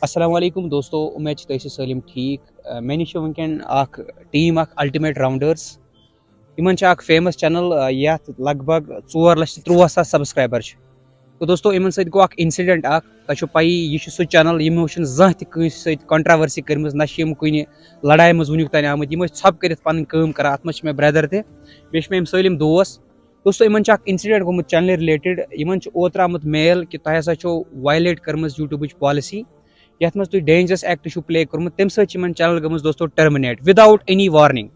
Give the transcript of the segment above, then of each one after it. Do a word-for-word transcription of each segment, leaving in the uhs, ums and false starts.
السلام علیکم دوستو، امید چھِ تُہۍ ٲسِو سٲلِم ٹھیٖک۔ آ، مےٚ نِش چھِ وٕنکیٚن اکھ ٹیٖم اکھ الٹیمیٹ راؤنڈٲرٕز۔ یِمن چھِ اکھ فیمس چینل، آ، یتھ لگ بگ ژور لچھ تہٕ تُرٛواہ ساس سبسکرایبر چھِ۔ تہٕ دوستو، یِمن سۭتۍ گوٚو اکھ انسیڈنٹ اکھ۔ تۄہہِ چھو پَیی، یہِ چھُ سُہ چینل، یِمو چھِنہٕ زانٛہہ تہِ کٲنٛسہِ سۭتۍ کنٹراورسی کٔرمٕژ، نہ چھِ یِم کُنہِ لڑایہِ منٛز وٕنیُک تام آمٕتۍ۔ یِم ٲسۍ ژھۄپہٕ کٔرِتھ پنٕنۍ کٲم کران۔ اتھ منٛز چھِ مےٚ برٛدر تہِ، بیٚیہِ چھِ مےٚ یِم سٲلِم دوس۔ دوستو، یِمن چھُ اکھ انسیڈنٹ گوٚمُت چینلہِ رِلیٹڈ۔ یِمن چھُ اوترٕ آمُت میل کہِ تۄہہِ ہسا چھو وایلیٹ کٔرمٕژ YouTubeٕچ پالیسی، یتھ منٛز تُہۍ ڈینجرس ایکٹ چھُو پلے کوٚرمُت، تمہِ سۭتۍ چھِ یِمن چینل گٔمٕژ دوستو ٹرمنیٹ without any warning۔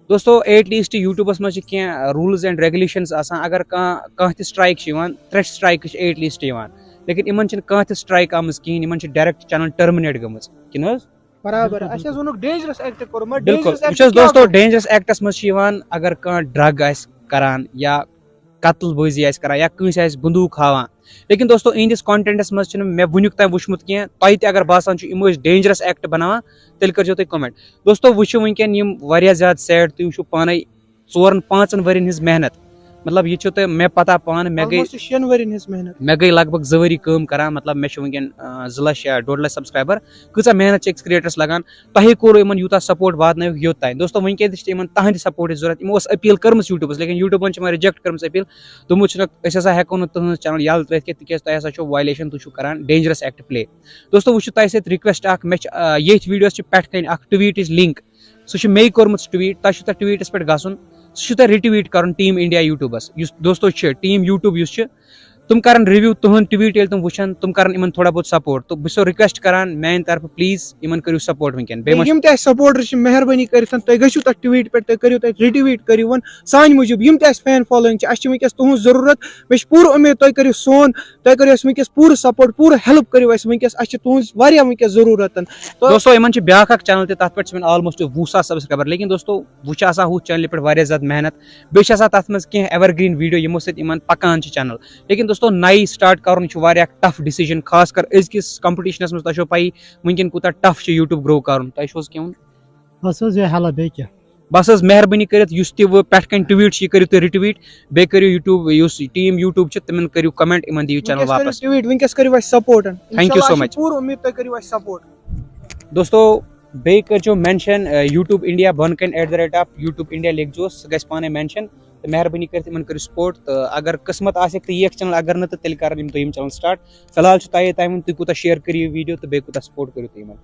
دوستو، ایٹ لیسٹ YouTubeس منٛز چھِ کینٛہہ rules and regulations آسان۔ اگر کانٛہہ کانٛہہ تہِ سٹرایک چھِ یِوان، ترٛےٚ سٹرایکہٕ چھِ ایٹ لیسٹ یِوان، لیکن یِمن چھِنہٕ کانٛہہ تہِ سٹرایک آمٕژ کِہیٖنۍ، یِمن چھِ ڈایریکٹ چینل ٹرمنیٹ گٔمٕژ۔ کِنہٕ حظ؟ برابر، اَسہِ حظ ووٚنُکھ ڈینجرس ایکٹ کوٚرمُت، بِلکُل۔ ڈینجرس ایکٹ وٕچھ حظ کیٛاہ دوستو، کوٚرمُت؟ ڈینجرس ایکٹس منٛز چھِ یِوان، اگر کانٛہہ ڈرگ آسہِ کران یا قتل بٲزی آسہِ کران یا کٲنٛسہِ آسہِ بندوٗق ہاوان، لیکن دوستو، اِہِنٛدِس کانٹینٹس منٛز چھِنہٕ مےٚ وٕنیُک تام وٕچھمُت کینٛہہ۔ تۄہہِ تہِ اگر باسان چھُ یِم ٲسۍ ڈینجرس ایکٹ بناوان، تیٚلہِ کٔرۍزیو تُہۍ کمنٹ۔ دوستو، وٕچھِو وٕنکیٚن یِم واریاہ زیادٕ سیڈ، تُہۍ وٕچھِو پانے ژورن پانٛژن ؤرین ہٕنٛز محنت۔ مطلب، یہِ چھُ تۄہہِ مےٚ پتہ پانہٕ، مےٚ گٔے almost شٮ۪ن ؤرین ہٕنٛز محنت۔ مےٚ گٔے لگ بگ زٕ ؤری کٲم کران۔ مطلب، مےٚ چھِ وٕنکیٚن، آ، زٕ لچھ یا ڈۄڈ لچھ سبسکرایبر۔ کۭژاہ محنت چھِ أکِس کریٹرس لگان؟ تۄہے کوٚروُ یِمن یوٗتاہ سپورٹ واتنٲوِکھ یوٚت تام۔ دوستو، وٕنکیٚن تہِ چھِ یِمن تہنٛدِ سپورٹٕچ ضروٗرت۔ یِمو ٲس اپیل کٔرمٕژ YouTubeس، لیکن YouTubeن چھِ وۄنۍ رِجیکٹ کٔرمٕژ اپیل۔ دوٚپمُت چھُنکھ، أسۍ ہسا ہٮ۪کو نہٕ تُہٕنٛز چینل یَلہٕ ترٲوِتھ کینٛہہ، تِکیازِ تۄہہِ ہسا چھو وایلیشن، تُہۍ چھِو کران ڈینجرس ایکٹ پلے۔ دوستو، وٕچھِو تۄہہِ سۭتۍ رِکویسٹ اکھ، مےٚ چھِ، آ، ییٚتھۍ ویٖڈیوَس چھِ پٮ۪ٹھ کَنہِ اکھ ٹویٖٹٕچ لِنک۔ سُہ چھُ مے کوٚرمُت سُہ ٹویٖٹ، تۄہہِ چھُو تَتھ ٹویٖٹَس پٮ۪ٹھ گژھُن، سُہ چھُ تۄہہِ رِٹویٖٹ کَرُن ٹیٖم اِنڈیا YouTubeس۔ یُس دوستو چھِ ٹیٖم YouTube یُس چھِ، تِم کَرَن رِوِو تُہُنٛد ٹویٖٹ، ییٚلہِ تِم وٕچھَن، تِم کَرَن یِمَن تھوڑا بہت سپورٹ۔ تہٕ بہٕ چھُسو رِکویسٹ کَران میٛانہِ طرفہٕ، پلیٖز یِمَن کٔرِو سپورٹ وٕنکٮ۪ن۔ بیٚیہِ بیٚیہِ ما یِم تہِ اَسہِ سپورٹر چھِ، مہربٲنی کٔرِتھ تُہۍ گٔژھِو تَتھ ٹویٖٹ پٮ۪ٹھ، تُہۍ کٔرِو تَتہِ رِٹویٖٹ کٔرِو وۄنۍ سانہِ موٗجوٗب۔ یِم تہِ اَسہِ فین فالویِنگ چھِ، اَسہِ چھِ وٕنکٮ۪س تُہُنٛز ضروٗرت۔ مےٚ چھِ پوٗرٕ اُمید تُہۍ کٔرِو سون، تۄہہِ کٔرِو اَسہِ وٕنکٮ۪س پوٗرٕ سپورٹ، پوٗرٕ ہیلپ کٔرِو اَسہِ وٕنکٮ۪س۔ اَسہِ چھِ تُہٕنٛز واریاہ وٕنکٮ۪س ضروٗرت۔ تو دوستو، یِمن چھِ بیٛاکھ اکھ چینل تہِ، تَتھ پٮ۪ٹھ چھِ وۄنۍ almost وُہ ساس سبسکرایبر، لیکن دوستو، وۄنۍ چھِ آسان ہُتھ چینلہِ پٮ۪ٹھ واریاہ زیادٕ محنت۔ بیٚیہِ چھِ آسان تَتھ منٛز کینٛہہ ایور گرین ویٖڈیو، یِمو سۭتۍ یِمن پکان چھِ چینل۔ لیکن دوستو، نَیہِ سٹارٹ کرُن چھُ واریاہ ٹف ڈیسیجن، خاص کر أزکِس کمپٹیشنس منٛز۔ تۄہہِ چھو پَیی وٕنکٮ۪ن کوٗتاہ ٹف چھُ YouTube گرو کرُن۔ تۄہہِ چھُو حظ کینٛہہ وَنُن؟ بس حظ، یہِ ہیلپ، بیٚیہِ کیٛاہ؟ بس حظ، مہربٲنی کٔرِتھ یُس تہِ وۄنۍ پٮ۪ٹھ کَنہِ ٹویٖٹ چھِ، یہِ کٔرِو تُہۍ رِٹویٖٹ، بیٚیہِ کٔرِو YouTube، یُس ٹیٖم YouTube چھِ، تِمن کٔرِو کمنٹ، یِمن دِیِو چینل وٕنکٮ۪س کٔرِو واپس۔ ٹویٖٹ، وٕنکٮ۪س کٔرِو اَسہِ سپورٹ۔ Thank you so انشاءاللہ، اَسہِ چھِ much۔ پوٗرٕ اُمید تُہۍ کٔرِو اَسہِ سپورٹ۔ دوستو، بیٚیہِ کٔرۍزیو مینشن، آ، YouTube India بۄنہٕ کَنہِ at the rate of YouTube India لیکھزیوس، سُہ گژھِ پانے مینشن۔ تہٕ مہربٲنی کٔرِتھ یِمن کٔرِو سپورٹ۔ تہٕ اگر قٕسمت آسٮ۪کھ تہٕ یِیَکھ چینل، اگر نہٕ تہٕ تیٚلہِ کرن یِم دوٚیِم چینل سٹارٹ۔ فی الحال چھُ تۄہے تام وۄنۍ، تُہۍ کوٗتاہ شیئر کٔرِو یہِ ویٖڈیو تہٕ بیٚیہِ کوٗتاہ سپورٹ کٔرِو تُہۍ یِمن۔